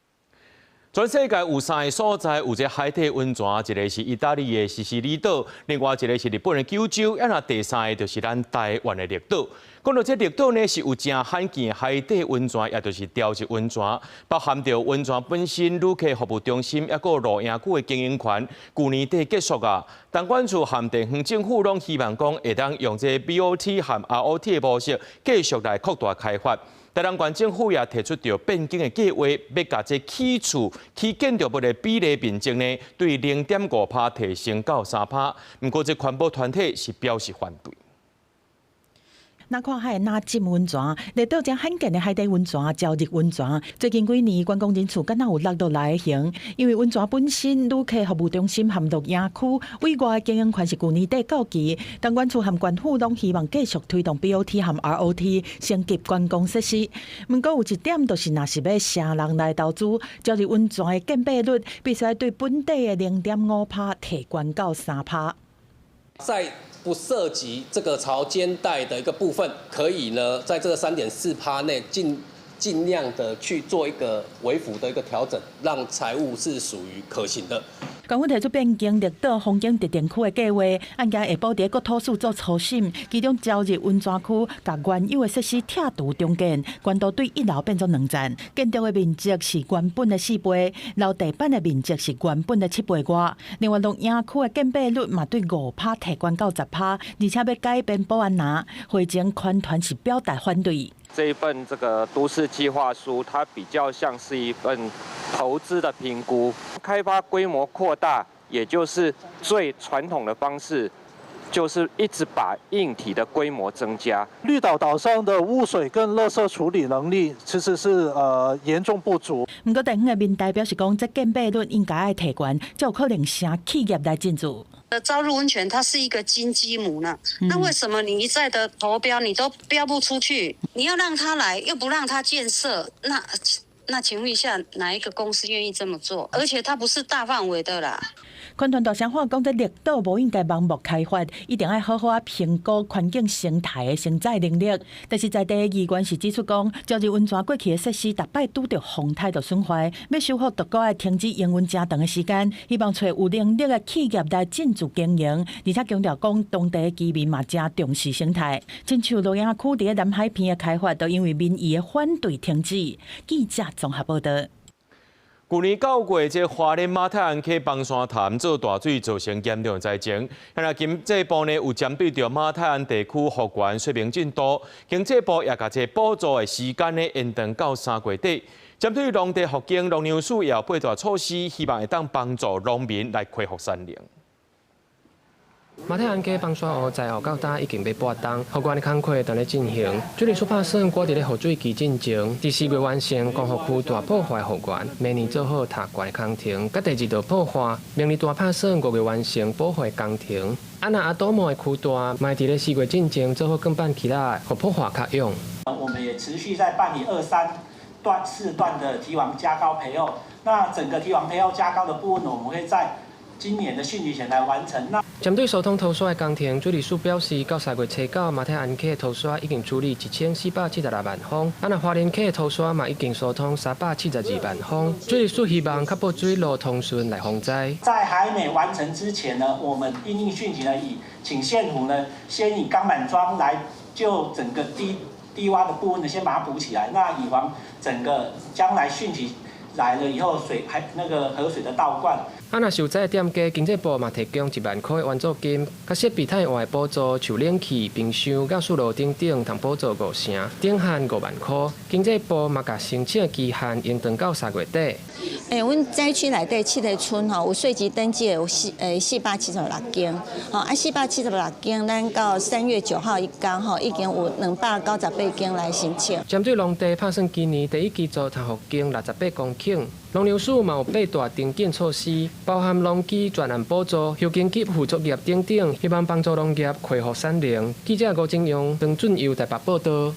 全世界有三个所在有這海底溫泉，一个是意大利的西西里島，另外一个是日本的九州，啊若第三个就是咱台灣的綠島。講到這綠島呢，是有誠罕見的海底溫泉，也就是潮汐溫泉，包含著溫泉本身、旅客服務中心，抑閣露營區的經營權。舊年底結束啊，東管處和地方政府攏希望講會當用這 BOT 和 ROT 的模式，繼續來擴大開發。台南縣政府也提出著變更的計劃，欲共這起厝起建築物的比例面積呢，對0.5%提升到3%。毋過這環保團體是表示反對。若看海若浸溫泉，綠島誠罕見的海底溫泉、朝日溫泉，最近幾年觀光人次敢若有落落來的形，因為溫泉本身旅客服務中心和露營區委外經營權是舊年底到期，東管處和縣府攏希望繼續推動 BOT 和 ROT 升級觀光設施。毋過有一點，就是若是欲請人來投資，朝日溫泉的建蔽率必須對本地的0.5%提懸到3%。在不涉及這個潮間帶的一個部分，可以呢，在這個3.4%內盡量的去做一個微幅的一個調整，讓財務是屬於可行的。縣府提出變更綠島風景特定區的計劃，案件下晡佇國土署做初審，其中朝日溫泉區共原有的設施拆除重建，懸度對一樓變做兩層，建築的面積是原本的4倍，樓地板的面積是原本的7倍外。另外，露營區的建蔽率嘛對5%提懸到10%，而且欲改變保安林，會前環團是表達反對。這一份這個都市計劃書，它比較像是一份投資的評估，開發規模擴大，也就是最傳統的方式，就是一直把硬體的規模增加。綠島島上的污水跟垃圾處理能力其實是嚴重不足。毋過地方的民代表示講，這建蔽率應該愛提懸，才有可能請企業來進駐。朝日溫泉它是一個金雞母呢，那為什麼你一再的投標，你都標不出去？你要讓他來，又不讓他建設，那請問一下，哪一個公司願意這麼做？而且它不是大範圍的啦。環團大聲話講，這綠島無應該盲目開發，一定愛好好仔評估環境生態的承載能力。但是在地的議員是指出講，朝日溫泉過去的設施，逐擺拄著風颱就損壞，欲修復，著閣愛停止營運誠長的時間，希望揣有能力的企業來進駐經營，而且強調講，當地的居民嘛誠重視生態。親像露營區佇南海邊的開發，都因為民意的反對停止。記者綜合報導。舊年9月，這花蓮馬太鞍溪崩山潭做大水，造成嚴重災情。現在經濟部呢有針對著馬太鞍地區復原說明進度，經濟部也共這補助的時間呢延長到3月底。針對農地復耕，農糧署也有八大措施，希望會當幫助農民來恢復產量。馬太鞍溪崩沙湖在後到今已經欲半冬，復原的工課正咧進行。水利署拍算，趕佇咧雨水期進前，佇4月完成光復區大破壞復原，明年做好塌灌的工程，佮第二度破壞，明年大拍算5月完成補壞工程。啊，若阿多莫的區段，嘛佇咧4月進前做好鋼板起來，予破壞較勇。我們也持續在辦理二三段、四段的堤防加高培厚。那整個堤防培厚加高的部分，我們會在今年的汛期前來完成。那針對疏通塗沙的工程，水利署表示，到3月初九，馬太鞍溪的塗沙已經處理1476萬方，啊，若花蓮溪的塗沙嘛已經疏通372萬方。水利署希望確保水路通順來防災。在還沒完成之前呢，我們因應汛期呢，以請縣府呢先以鋼板樁來就整個低窪的部分呢，先把它補起來，那以防整個將來汛期來了以後，水還那個河水的倒灌。啊，若受災的店家，經濟部嘛提供1萬塊的援助金，佮設備汰換的補助，像冷氣、冰箱、佮雪爐等等，通補助5成，頂限5萬塊。經濟部嘛共申請期限延長到3月底。阮災區內底7個村吼，有稅籍登記的有476間，吼啊476間，咱到3月9號一工吼，已經有298間來申請。針對農地拍算，今年第一季度通復耕68公頃。農糧署嘛有8大定緊措施，包含農機專案補助、休耕給付作業等等，希望幫助農業恢復產能。記者吳金陽、張俊佑台北報道。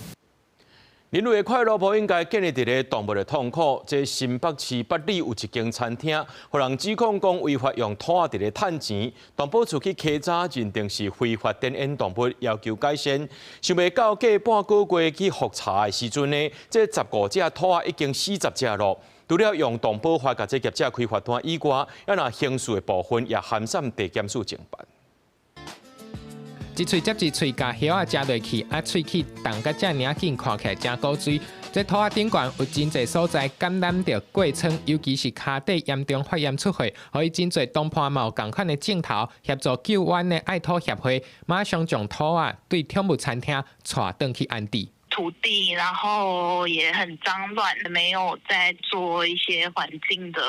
人類的快樂無應該建立佇咧動物的痛苦。這新北市八里有一間餐廳，予人指控講違法用兔仔佇咧趁錢。動保處去稽查，認定是非法展演動物，要求改善。想袂到過半個月去複查的時陣呢，這15隻兔仔已經死10隻囉。除了用動保法共這業者開罰單以外，猶若刑事的部分也函送地檢署偵辦。一喙接一喙，共葉仔食落去，啊，喙齒動甲遮爾仔緊，看起來誠古錐。這兔仔頂懸有真濟所在感染著痀瘡，尤其是跤底嚴重發炎出血，予伊真濟同伴嘛有仝款的鏡頭協助救援的愛兔協會，馬上將兔仔對寵物餐廳帶轉去安置。土地，然後也很髒亂，沒有在做一些環境的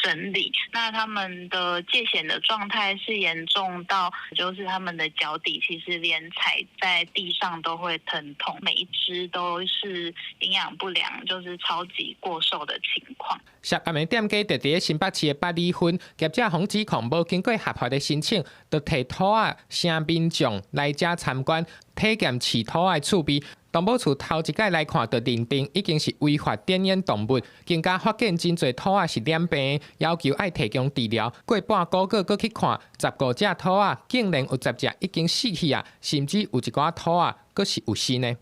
整理。那他們的疥癬的狀態是嚴重到，就是他們的腳底其實連踩在地上都會疼痛，每一隻都是營養不良，就是超級過瘦的情況。涉案的店家佇佇新北市的八里分，業者予指控無經過合法的申請，就提兔仔請民眾來遮參觀體驗飼兔仔的趣味。動保處頭一擺來看，就認定已經是違法展演動物，更加發現真濟兔仔是染病，要求愛提供治療。過半個月閣去看，15隻兔仔竟然有10隻已經死去啊，甚至有一寡兔仔閣是有死呢。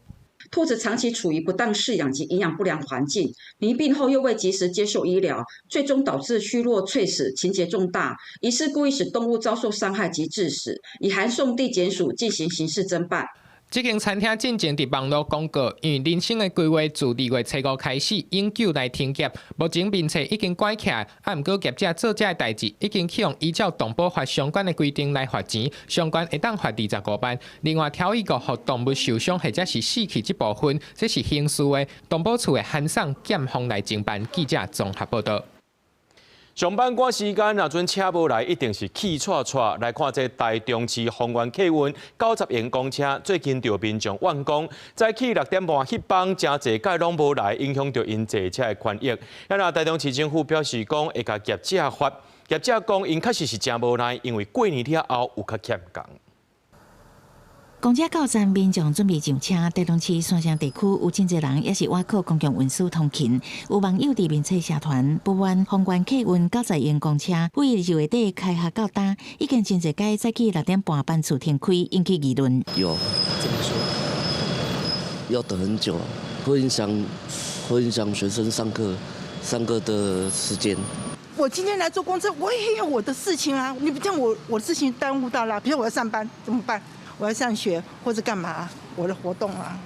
兔子長期處於不當飼養及營養不良環境，罹病後又未及時接受醫療，最終導致虛弱垂死，情節重大，疑似故意使動物遭受傷害及致死，已函送地檢署進行刑事偵辦。這間餐廳進前佇網路公告，因為人生的規劃自2月初5開始永久來停業，目前面冊已經關起來。啊，毋過業者做這个代誌已經去予依照動保法相關的規定來罰錢，上懸會當罰25萬。另外，挑議過予動物受傷或者是死去這部分，這是刑事的，動保處會函送檢方來偵辦。記者綜合報道。上班趕時間，若陣車無來，一定是氣掣掣。來看這台中市豐原客運90型公車，最近著民眾怨講，早起6點半彼班，誠濟擺攏無來，影響著𪜶坐車的權益。啊，若台中市政府表示講，會共業者罰，業者講𪜶確實是誠無奈，因為過年了後有較欠工。公車到站，民眾準備上車。台中市山城地區有真濟人，也是倚靠公共運輸通勤。有網友佇面冊社團不滿豐原客運90型公車，為2月底開學到今，已經真濟擺早起6點半班次停開，引起議論。有，怎麼說？要等很久，會影響學生上課的時間。我今天來坐公車，我也有我的事情啊！你不這樣，我的事情耽誤到了。比如我要上班怎麼辦？我要上學或者幹嘛？我的活動啊。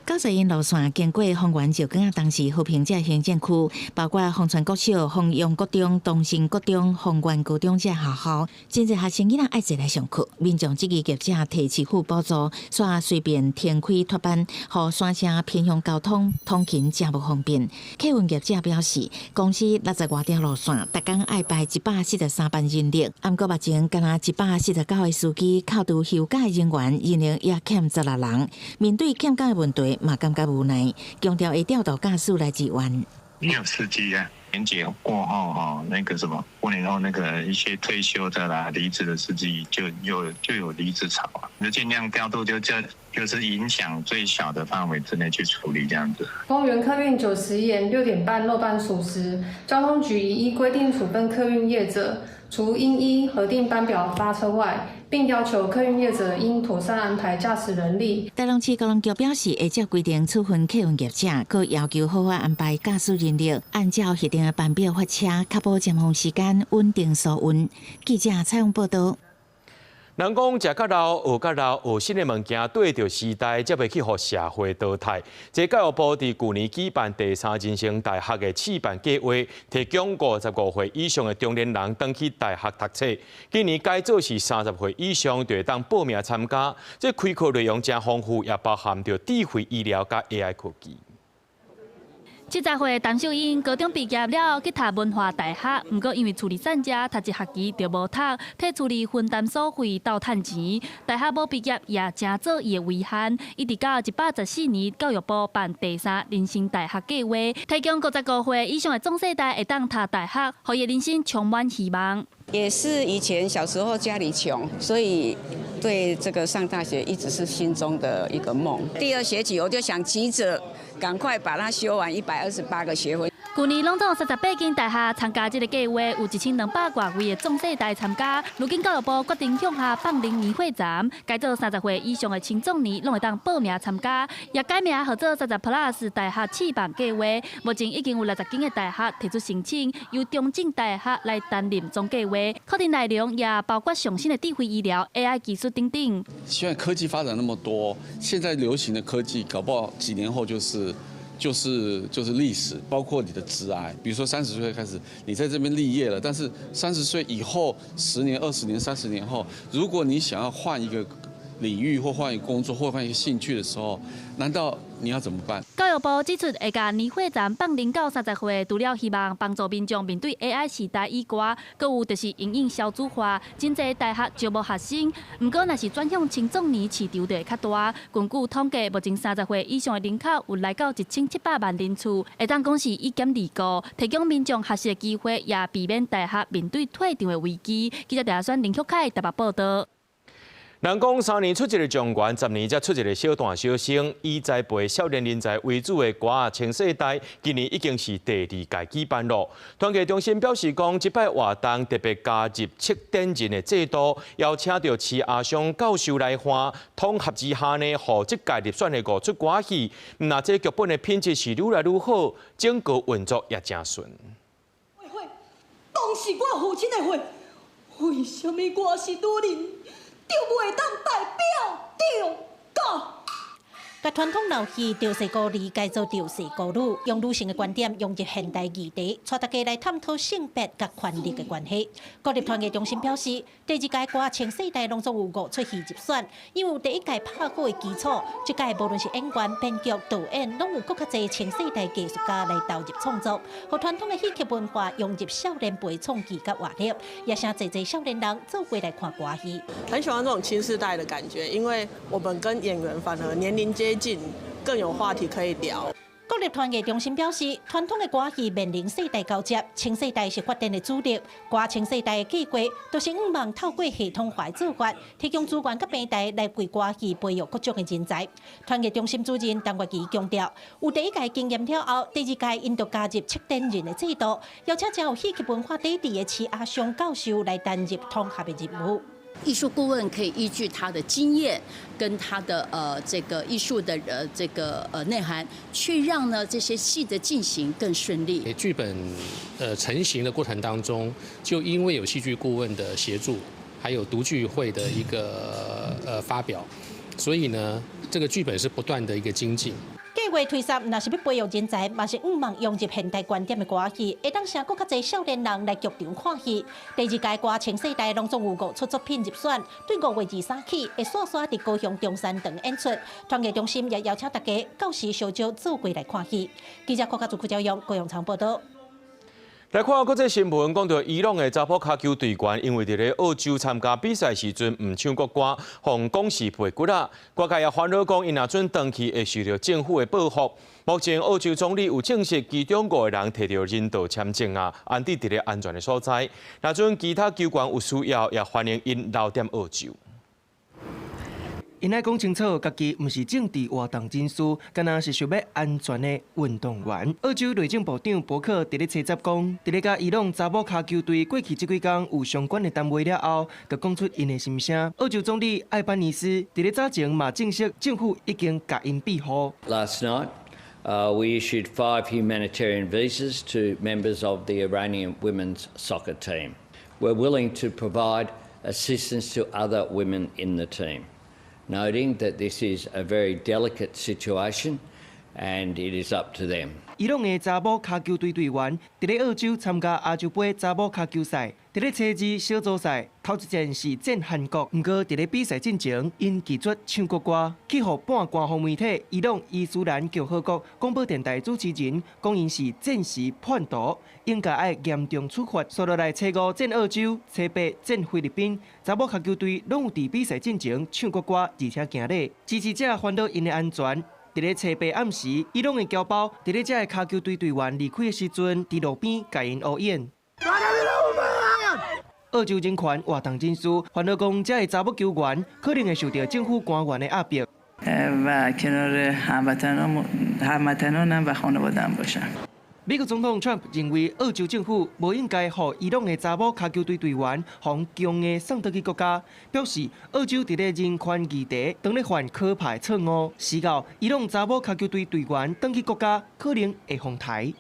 九十一路線經過豐原石崗仔當時和平這行政區，包括豐川國小、豐陽國中、東興國中、豐原高中這學校，真濟學生囡仔愛坐來上課。民眾質疑業者提市府補助，煞隨便停開脫班，予山城偏鄉交通通勤誠無方便。客運業者表示，公司六十外條路線，逐工愛排143班人力，毋過目前干焦149個司機，扣除休假人員，人力也欠16人。面對欠工的問題，嘛感覺無奈，強調會調度駕駛來支援。沒有司機啊，年節過後哈，那個什麼過年後那個一些退休的啦、離職的司機就有離職潮啊，就盡量調度，就這就是影響最小的範圍之內去處理這樣子。豐原客運90延6點半漏班屬實，交通局已依規定處分客運業者，除應依核定班表發車外，並要求客運業者應妥善安排駕駛人力。台中市交通局表示，會照規定處分客運業者，閣要求好好安排駕駛人力，按照核定的班表發車，確保尖峰時間穩定疏運。記者採訪報道。人講食較老，學較老，學新的物件，對著時代，才袂去予社會淘汰。這教育部佇舊年舉辦第三人生大學的試辦計劃，提供55歲以上的中年人轉去大學讀冊。今年改做是30歲以上就會當報名參加。這開課內容誠豐富，也包含著智慧醫療佮 AI 科技。70歲陳秀英高中畢業了，去讀文化大學，毋過因為厝裡散遮，讀一學期就無讀，替厝裡分擔所費鬥趁錢。大學無畢業也成做伊的遺憾。一直到114年，教育部辦第三人生大學計劃，提供55歲以上的壯世代會當讀大學，予伊的人生充滿希望。也是以前小時候家裡窮，所以對這個上大學一直是心中的一個夢。第二學期我就想急着趕快把它修完128個學分。舊年攏總38間大學參加這個計劃，有1200外位的壯世代參加。如今教育部決定向下放零年歲層，改做30歲以上的青壯年攏會當報名參加，也改名號做三十 Plus 大學試辦計劃。目前已經有60間的大學提出申請，由中正大學來擔任總計劃。課程內容也包括上新的智慧醫療、AI 技術等等。現在科技發展那麼多，現在流行的科技，搞不好幾年後就是歷史，包括你的職涯，比如說30歲開始，你在這邊立業了，但是30歲以後，10年、20年、30年後，如果你想要換一個領域或換一個工作或換一個興趣的時候，難道你要怎麼辦？教育部指出，會共年歲層放零到30歲，除了希望幫助民眾面對 AI 時代以外，閣有就是因應少子化，真濟大學招無學生。毋過，若是轉向青壯年市場就會較大。根據統計，目前30歲以上的人口有來到1700萬人次，會當講是一減二顧，提供民眾學習的機會，也避免大學面對退場的危機。記者鄭選林旭凱台北報道。人講三年出一个狀元，10年才出一个小旦小生。以栽培少年人才為主的歌仔青世代，今年已經是第二屆舉辦咯。團藝中心表示講，這擺活動特別加入策展人的制度，邀請著徐阿松教授來看，統合之下呢，予這屆入選的五齣歌戲，若這劇本的品質是愈來愈好，整個運作也誠順。當是我父親的血，為啥物我是女人？就袂當代表著國。共傳統老戲著勢孤兒改做著勢孤女，用女性的觀點融入現代議題，帶大家來探討性別佮權力的關係。國立團藝中心表示，第二屆歌青世代攏總有五齣戲入選，因為有第一屆拍好的基礎，這屆無論是演員、編劇、導演，攏有閣較濟青世代藝術家來投入創作，予傳統的戲曲文化融入少年輩創意佮活力，也誠濟濟少年人做伙來看歌戲。很喜歡這種青世代的感覺，因為我們跟演員反而年齡接近，更有話題可以聊。國立團藝中心表示，傳統的歌戲面臨世代交接，青世代是發展的主力。歌青世代的計劃，就是向望透過系統化的做法，提供資源佮平台來為歌戲培育各種的人才。團藝中心主任陳月琪強調，有第一屆經驗了後，第二屆𪜶就加入策展人的制度，邀請誠有戲曲文化底蘊的徐阿松教授來擔任統合的任務。藝術顧問可以依據他的經驗跟他的這個藝術的這個內涵，去讓呢這些戲的進行更順利。劇本成型的過程當中，就因為有戲劇顧問的協助，還有讀劇會的一個發表，所以呢，這個劇本是不斷的一個精進。月推三，若是欲培育人才，嘛是向望融入現代觀點的歌仔戲，會當成閣較濟少年人來劇場看戲。第二屆歌青世代攏總有五齣作品入選，對5月23起會紲紲佇高雄中山堂演出。團藝中心也邀請大家到時相招做伙來看戲。記者郭家祖、郭朝陽、高雄場報道。來看國際新聞，講到伊朗的查某跤球隊員，因為佇咧澳洲參加比賽時陣毋唱國歌，予講是背骨仔。外界也煩惱講，𪜶若準轉去會受著政府的報復。目前澳洲總理有證實，其中五個人提著人道簽證啊，安置佇咧安全的所在。若準其他球員有需要，也歡迎𪜶留踮澳洲。𪜶愛講清楚，家己毋是政治活動人士，敢若是想欲安全的運動員。澳洲內政部長伯克佇咧初十講，佇咧佮伊朗查某跤球隊過去這幾工有相關的談話了後，就講出𪜶的心聲。澳洲總理艾班尼斯佇咧早前嘛證實，政府已經共𪜶庇護。 Last night, we issued five humanitarian visas to members of the Iranian women's soccer team. We're willing to provide assistance to other women in the team, noting that this is a very delicate situation and it is up to them. 伊朗的查某跤球隊隊員佇咧澳洲參加亞洲盃查某跤球賽，佇咧初二小組賽頭一戰是戰韓國，毋過佇咧比賽進前，𪜶拒絕唱國歌，去予半官方媒體伊朗伊斯蘭共和國廣播電台主持人講𪜶是戰時叛徒，應該愛嚴重處罰。紲落來初五戰澳洲，初八戰菲律賓，查某跤球隊攏有佇比賽進前唱國歌，而且行禮，支持者煩惱𪜶的安全。佇咧初八暗時，伊朗的僑胞佇咧這个跤球隊隊員離開的時陣，佇路邊共𪜶烏演。澳洲人權活動人士煩惱講，這个查某球員可能會受著政府官員的壓迫。 و کنار هموطنانم و خانواده‌ام باشم。 美國總統川普認為，澳洲政府無應該予伊朗的查某跤球隊隊員予強硬送轉去國家，表示澳洲佇咧人權議題當咧犯可怕的錯誤。時到伊朗查某跤球隊隊員轉去國家，可能會予刣。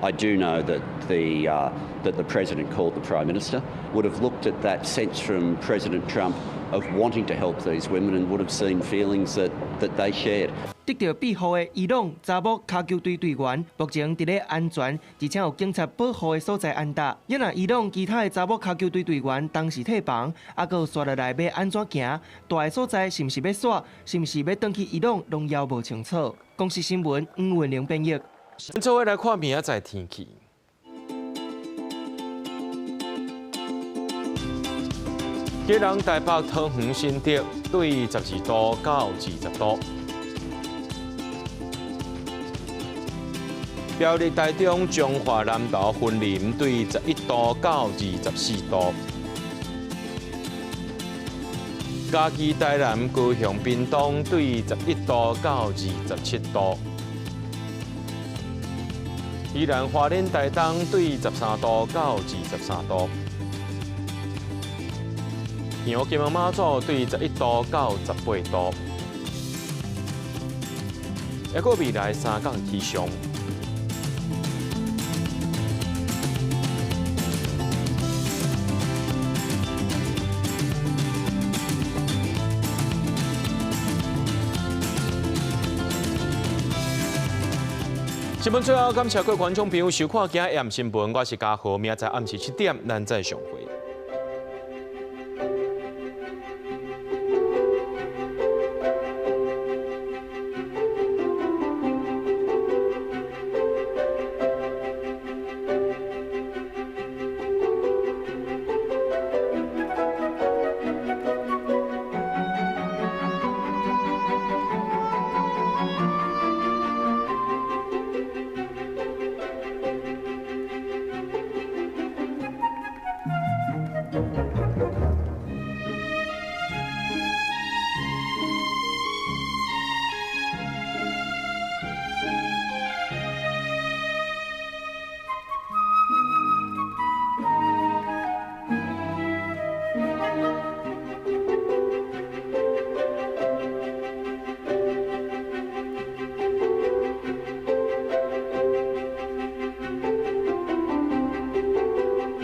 I do know that the president called the prime minister, would have looked at that sense from President Trump of wanting to help these women and would have seen feelings that they shared. 得著庇護的伊朗查某跤球隊隊員，目前佇咧安全，而且有警察保護的所在安搭。也若伊朗其他的查某跤球隊隊員當時退房，猶閣紲落來欲按怎行？蹛的所在是毋是欲紲？是毋是欲轉去伊朗？攏猶無清楚。公視新聞黃文玲編譯。做伙來看明仔載天氣。基隆、台北、桃園、新竹對12度到20度。苗栗、台中、彰化、南投、雲林對11度到24度。嘉義、台南、高雄、屏東對11度到27度。宜蘭花蓮、台東對13度到23度。屏東金門馬祖對11度到18度。猶閣未來三工氣象。新聞最後，感謝各位觀眾朋友收看今日的新聞，我是嘉豪，明仔載暗時7點，咱再相會。